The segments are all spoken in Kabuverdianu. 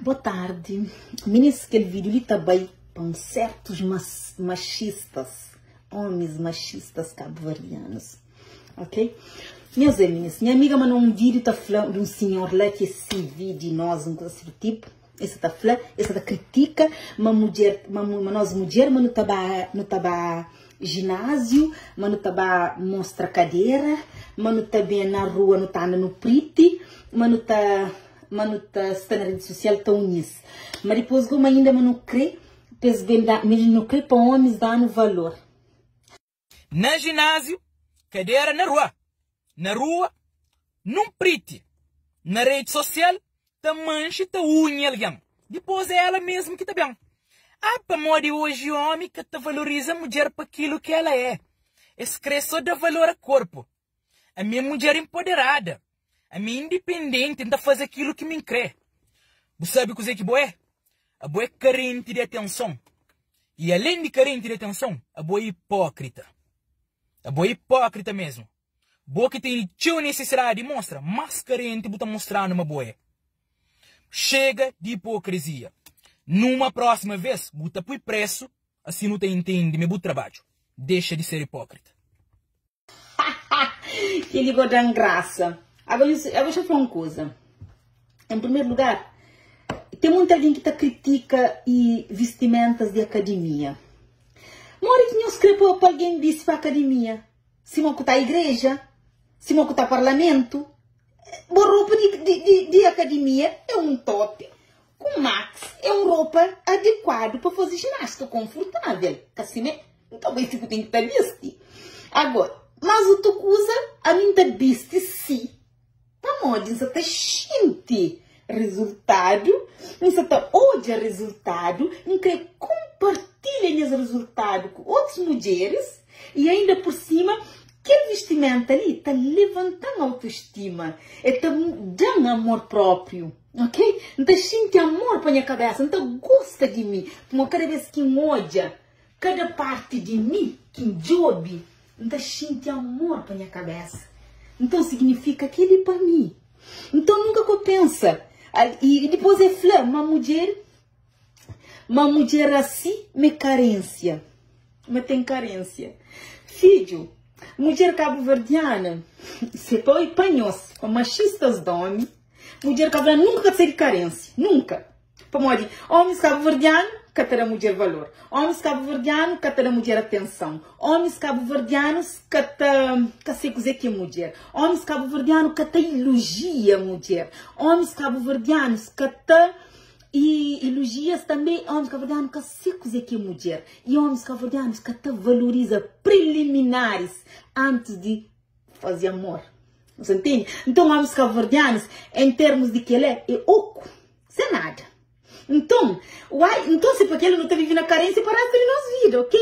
Boa tardi. Minis, kel vídeo li ta bai pa uns certos machistas, homis machistas cabo-verdianos. Ok? Nhas é, minis, nha amiga mandou um vídeo ta fla de um senhor lá que é CV de nós, um coisa assim do tipo. Esse ta fla, esse ta critica ma mulher, ma, ma nós mulher, ma nu ta ba, nu ta ba ginásio, ma nu ta ba mostra cadeira, ma nu ta ben na rua, nu ta anda no priti, ma nu ta ma nu ta sta na rede social ta unis. Ma dipôs goma ainda ma nu kre pa es ben da, ma nu kre pa homis danu valor. Na jináziu, kadera na rua. Na rua, nun priti. Na redi sosial, ta manxe ta unhi algen. Dipôs é ela mesmu ki ta ben. Ah, pamodi oji ómi ka ta valoriza mudjer pa kilu ki ela é. Es kre sô da valor a korpu. Ami é mudjer inpoderada. Ami é indipendenti, N ta faze akilu ki mi N kre. Bu sabe kuzê ki bo é? Abo é karenti di atenson. I alén di karenti di atenson, abo é ipókrita. Abo é ipókrita mésmu. Bo ki tene txeu nisisidadi di mostra, más karenti bu ta mostranu ma bo é. Xega di ipokrizia. Numa prósima vês, bu ta pui présu, asi nu ta intende ma é bu trabadju. Dexa di ser ipókrita. Kel-li go da-m grasa. Agora, agora deixa eu falar uma coisa. Em primeiro lugar, tem muita alguém que ta critica e vestimentas de academia. Modi ki nhos kre pa alguém bisti pa academia? Sima ku ta igreja? Sima ku ta parlamento? Bo roupa di, di, di, di academia é um top ku max é um roupa adequado pa fazer ginástica confortável. Ka sime? Então esse que tem que ta bisti. Agora, mas outra coisa, a mim ta bisti si. Pamodi N sa ta xinti rezultadu, N sa ta odja rezultadu, N kre konpartilha nhas rezultadu ku otus mudjeris i ainda pur sima kel vestimenta li ta levanta-m autostima, el ta da-m amor própriu, ok? N ta xinti amor pa nha kabésa, N ta gosta di mi, pamodi kada bês ki N odja Kada parti di mi ki N djobe, N ta xinti amor pa nha kabésa. Nton siginifika kel-li pa mi. Nton nunka ku pensa. I dipôs el fla ma mudjer, ma mudjer asi ma é karénsia, ma ten karénsia. Fidju, mudjer kabuverdiana, se pa pa nhos, pa maxistas d'ómi, mudjer kabuverdiana nunka ka ta sai di karénsia, nunka. Pamodi omis kabuverdianu ka ta da mudjer valor, omis kabuverdianu ka ta da mudjer atenson, omis kabuverdianus ka ta ka se kuze ki é mudjer, omis kabuverdianu ka ta ilojia mudjer, omis kabuverdianus ka ta ilojias tanbe, omis kabuverdianu ka se kuze ki é mudjer i omis kabuverdianus ka ta valoriza preliminaris antis di faze amor. Você entende? Então, homens cabo-verdianos, em termos de que ele é, é oco, sem nada. Então, uai, então se porque ele não está vivendo na carência para o resto de nossa vida, ok?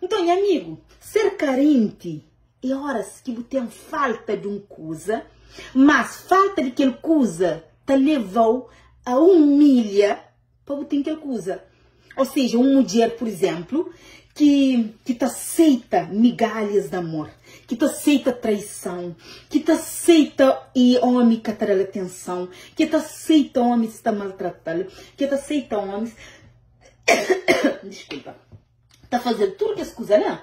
Então, meu amigo, ser carente é horas que você tem falta de um coisa, mas falta de aquele coisa te levou a humilha Pa bu ten kel kuza. Ou seja, un mudjer, pur izénplu, ki ki ta seita migalhas di amor, ki ta seita traison, ki ta seita i ómi ka ta da-l atenson, ki ta seita ómis ta maltrata-l, ki ta seita ómis diskulpa, ta faze-l tudu kes kuza la.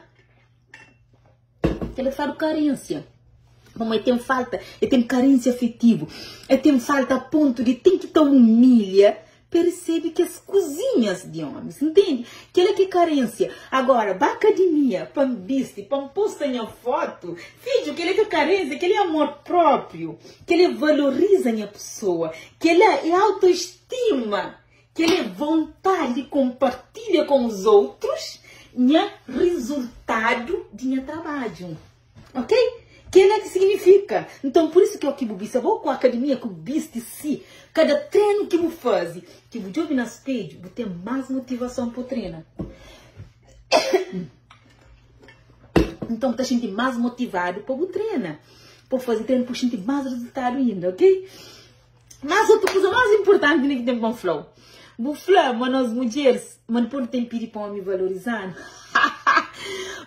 Kel-la ta fladu karénsia. Pamodi el ten falta, el ten karénsia afetivu, el ten falta a pontu di ten ki ta umilha pa el resebe kes kuzinhas di ómis. Ntende? Kel-la ki é karénsia. Agora, ba akademia pa N bisti, pa N posta nha fotu, fidju, kel-la ki é karénsia, kel-la é amor própriu, kel-la é valoriza nha pesoa, kel-la é autoestima. Kel é vontadi di konpartilha com os outros nha rizultadu di nha trabadju. Ok? Kel é ki signifika. Nton, pur isu ki o ki bu bisti, abo ku akademia ku bisti si, kada trenu ki bu fazi, ki bu djobi na spedju, bu ten más motivason pa bu trena. Nton, bu ta xinti más motivadu pa bu trena, pa bu fazi trenu, pa bu xinti más rizultadu inda, ok? Mas otu kuza más inportanti inda ki ten pa N fla-u. Bu fla ma nos mudjeris, ma nu pode ten pidi pa ómi valoriza-nu.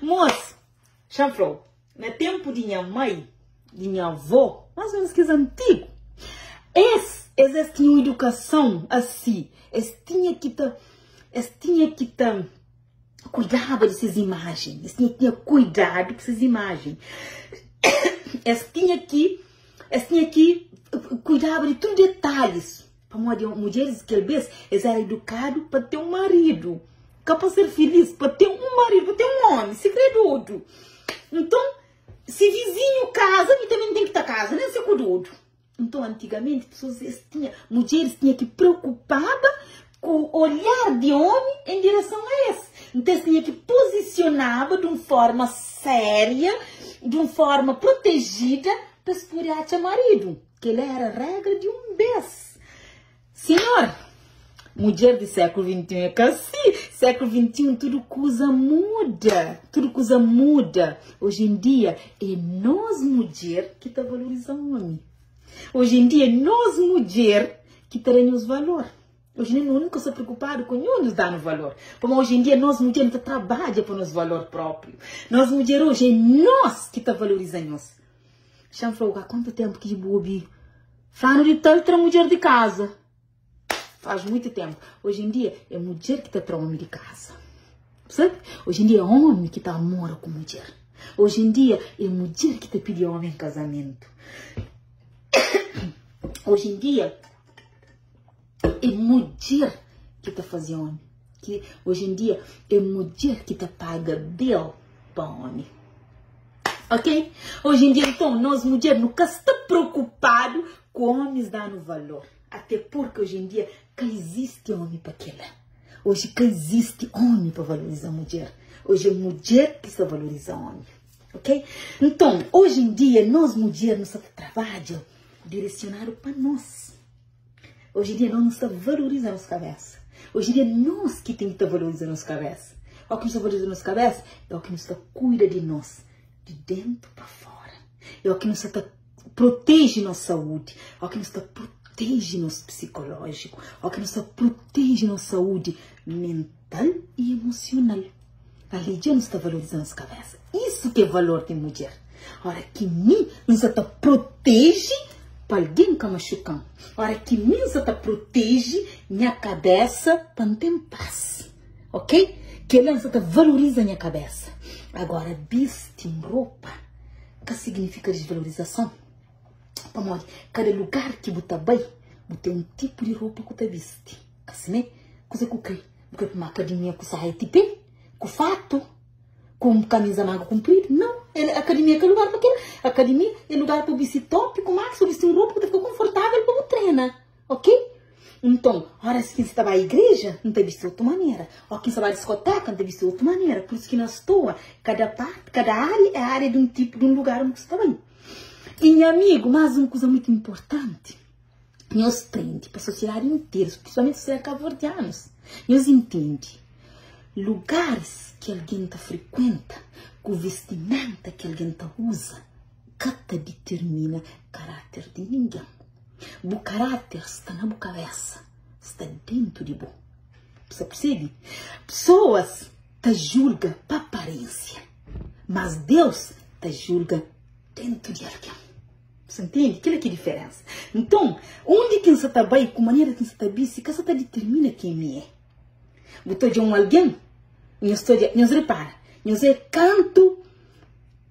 Môs, xa N fla-u, na ténpu di nha mai, di nha avó, más ô ménus kes antigu, es. Es es tinha un idukason asi, es tinha ki ta es tinha ki ta kuidaba di ses imajen, es tinha ki tinha kuidadu ku ses imajen. Es tinha ki es tinha ki kuidaba di tudu detalhis, pamodi mudjeris di kel bes es era idukadu pa ten un maridu, ka pa ser filis, pa ten un maridu, pa ten un omi, si kre dodu. Nton, si vizinhu kaza, mi tanbe N ten ki ta kaza, nen si ku dodu. Nton, antigamenti, pesoas es tinha, mudjeris tinha ki preokupaba ku olhar di omi en direson a es. Nton, es tinha ki pozisionaba di un forma séria, di un forma protejida, pa es pode atxa maridu. Kel-la éra régra di un bês. Sinhor, mudjer di séklu 21 é ka si. Séklu 21 tudu kuza muda, tudu kuza muda. Oji en dia é nos mudjer ki ta valoriza omi. Oji en dia é nos mudjer ki ta da nhos valor. Oji en dia nu nunka sta preokupadu ku nho nos da-nu valor. Pamodi oji en dia nos mudjer nu ta trabadja pa nos valor própriu. Nos mudjer oji é nos ki ta valoriza nhos. Xa-m fla-u ka kontu ténpu ki bu obi flanu di tal tra mudjer di kaza. Faz muitu ténpu. Oji en dia é mudjer ki ta tra omi di kaza. Sabe? Oji en dia é omi ki ta amora ku mudjer. Oji en dia é mudjer ki ta pidi omi en kazamentu. Oji en dia é mudjer ki ta faze omi. Ki oji en dia é mudjer ki ta paga bill pa omi. Ok? Oji en dia nton nos mudjer nu ka sta preokupadu ku omis danu valor. Ate purki oji en dia ka izisti omi pa kela. Oji ka izisti omi pa valoriza mudjer. Oji é mudjer ki sta valoriza omi. Ok? Nton, oji en dia nos mudjer nu sta ta trabadja diresionadu pa nos. Oji en dia nos nu sta valoriza nos kabesa. Oji en dia nos ki ten ki ta valoriza nos kabesa. O ki nu sta valoriza nos kabesa é o ki nu sta kuida di nos di dentu pa fora. É o ki nu sta ta proteje nos saúdi, é o ki nu sta proteje nos psikolójiku, é o ki nu sta proteje nos saúdi mental i emosional. Ali dja nu sta valoriza nos kabesa. Isu ki é valor di mudjer. Ora ki mi N sa ta proteje pa algen ka machuka-m. Ora ki mi N sa ta proteje nha kabesa pa N ten pas. Ok? Kel-la N sa ta valoriza nha kabesa. Agora, bisti un ropa ka signifika desvalorizason. Pamodi kada lugar ki bu ta bai, bu ten un tipu di ropa ku ta bisti. Ka simé? Kuze ku kre? Bu kre pa ma akademia ku saia ti pé? Ku fatu? Ku un kamiza manga kunpridu? Nau! El, akademia ka lugar pa kila. Akademia é lugar pa bu bisti top ku max, pa bu bisti un ropa ku ta fika konfortavel pa bu trena. Ok? Nton, óras ki N sta ba igreja, N ta bisti otu manera. Óras ki N sta ba diskoteka, N ta bisti otu manera. Pur isu ki na stoa, kada parti, kada ária é ária di un tipu, di un lugar undi ku sta bai. I nha amigu, más un kuza mutu inportanti, nhos prende pa sosiedadi interu, spesialmenti sosiedadi kabuverdianus, nhos intende lugaris ki algen ta frikuenta ku vestimenta ki algen ta uza ka ta ditermina karáter di ningen. Bu karáter sta na bu kabésa, sta déntu di bo. Bu sta persebe? Pesoas ta julga pa aparénsia, mas Deus ta julga déntu di algen. Bu sta ntende? Kila ki é diferénsa. Nton, undi ki N sta ta bai ku manera ki N sta ta bisti ka sta ta ditermina ken mi é. Bu ta odja un algen, nhos ta odja, nhos repara, nhos é kantu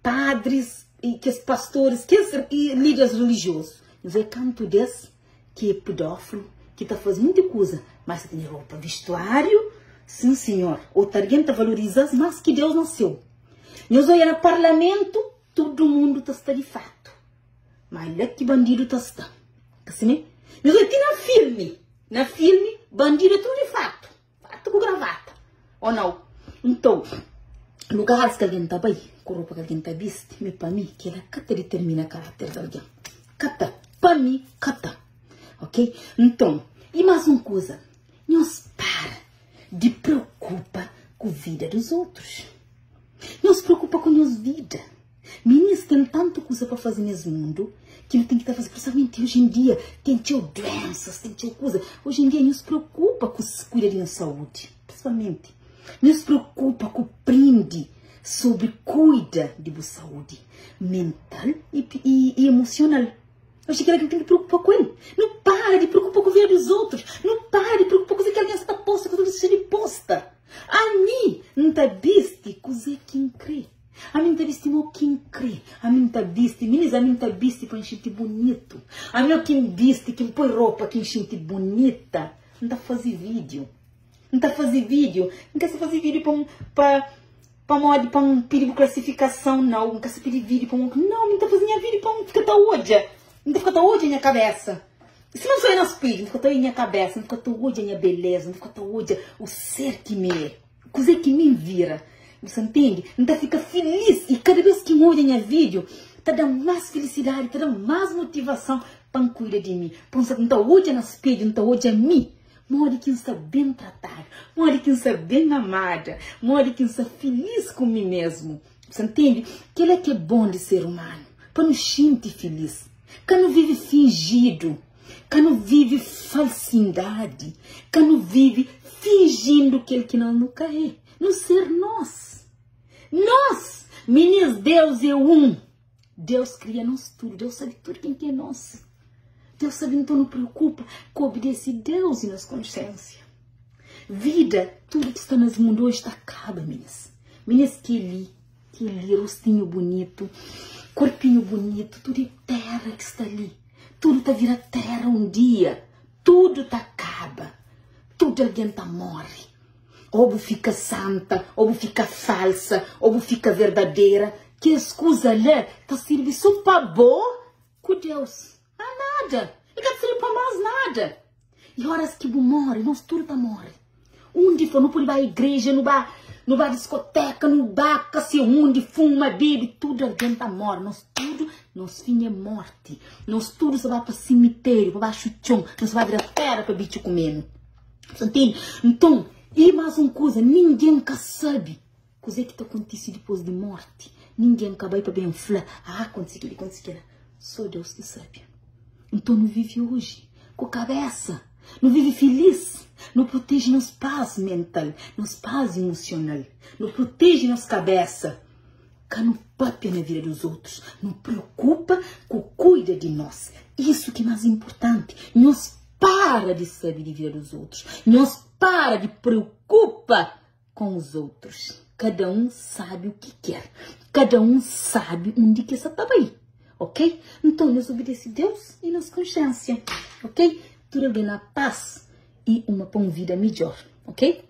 padris i kes pastoris, kes líderes religiozu, nhos é kantu des ki é pedófilu, ki ta faze munti kuza, mas ta tene ropa, vestuáriu, sin sinhor, otu algen ta valoriza-s más ki Deus na séu. Nhos odja na parlamentu, tudu mundu ta sta di fatu, má la ki bandidu ta sta. Ka simé? Nhos odja ti na filmi, na filmi, bandidu é tudu di fatu. Fatu ku gravata, ô nau? Nton, lugaris ki algen ta bai, ku ropa ki algen ta bisti, mi pa mi, kila ka ta ditermina karáter di algen. Ka ta. Pa mi, ka ta. Ok? Nton, i más un kuza, nhos para di preokupa ku vida dos otrus. Nhos preokupa ku nhos vida. Minis ten tantu kuza pa faze nes mundu ki nu ten ki ta faze, prinsipalmenti oji en dia ten txeu duensas, ten txeu kuza. Oji en dia nhos preokupa ku kuida di nhos saúdi, prinsipalmenti nhos preokupa ku prende sobri kuida di bu saúdi mental i, i, i emosional. Oxi kila ki nu ten ki preokupa ku el. Nu para di preokupa ku vida dos otrus. Nu para di preokupa kuze ki algen sta posta, kuze ki dexa di posta. Ami N ta bisti kuze ki N kre. Ami N ta bisti mo ki N kre. Ami N ta bisti, minis, ami N ta bisti pa N xinti bunitu. Ami o ki N bisti, ki N poi ropa ki N xinti bunita, N ta faze vídiu. N ta faze vídiu. N ka sta faze vídiu pa N, pa, pamodi pa N pidi bu klasifikason, nau. N ka sta pidi vídiu pa N, nau, mi N ta faze nha vídiu pa N fika ta odja. N ta fika ta odja nha kabesa. Sima N sta odja na spedju, N fika ta odja nha kabesa, N fika ta odja nha beleza, N fika ta odja u ser ki mi é. Kuzê ki mi N vira. Bu sta ntende? N ta fika filís i kada bês ki N odja nha vídiu, ta da-m más filisidadi, ta da-m más motivason pa N kuida di mi. Pa N sta, N ta odja na spedju, N ta odja mi, modi ki N sta ben tratadu, modi ki N sta ben amada, modi ki N sta filís ku mi mésmu. Bu sta ntende? Kel-la ki é bon di ser umanu, pa nu xinti filís. Ka nu vive finjidu. Ka nu vive falsindadi, ka nu vive finjindu kel ki nos nu ka é. Nu ser nos. Nos, minis, Deus é un. Deus kria nos tudu, Deus sabe tudu ken ki é nos. Deus sabe, nton nu preokupa ku obidese Deus i nos konsiensia. Vida, tudu ki sta nes mundu oji ta kaba, minis. Minis, kel-li, kel-li, rostinhu bunitu, korpinhu bunitu, tudu é tera ki sta li. Tudu ta vira téra un dia, tudu ta kaba, tudu algen ta móre. Ô bu fika santa, ô bu fika falsa, ô bu fika verdadera, kes kuza la ta sirbi sô pa bo ku Deus. Ma nada, i ka ta sirbi pa más nada. I óras ki bu móre, nos tudu ta móre. Undi for, nu pode ba igreja, nu ba, nu ba diskoteka, nu ba ka se undi, fuma, bebe, tudu algen ta more. Nos tudu, nos fin é morti. Nos tudu sa ba pa simiteriu, pa baxu txon, nos sa ba bira tera pa bitxu kume-nu. Sa ntende? Nton, i mas un kuza, ningen ka sabe kuze ki ta kontise dipôs di morti. Ningen ka bai pa ben fla, ah, kontise kel-li, kontise kel-la. Sô Deus ki sabe. Nton, nu vive oji ku kabésa. Nu vive filís, nu proteje nos pas mental, nos pas imusional, nu proteje nos kabésa. Ka nu papia na vida dos otus, nu preokupa ku kuida di nos. Isu ki más inportanti. Nhos para di sabe di vida dos otus, nhos para di preokupa com os outros. Cada um sabe o que quer, cada um sabe undi ki sa ta bai, ok? Nton nhos obidese Deus e nos konxensia, ok? Tudu algen na paz e uma pa um vida midjor, ok?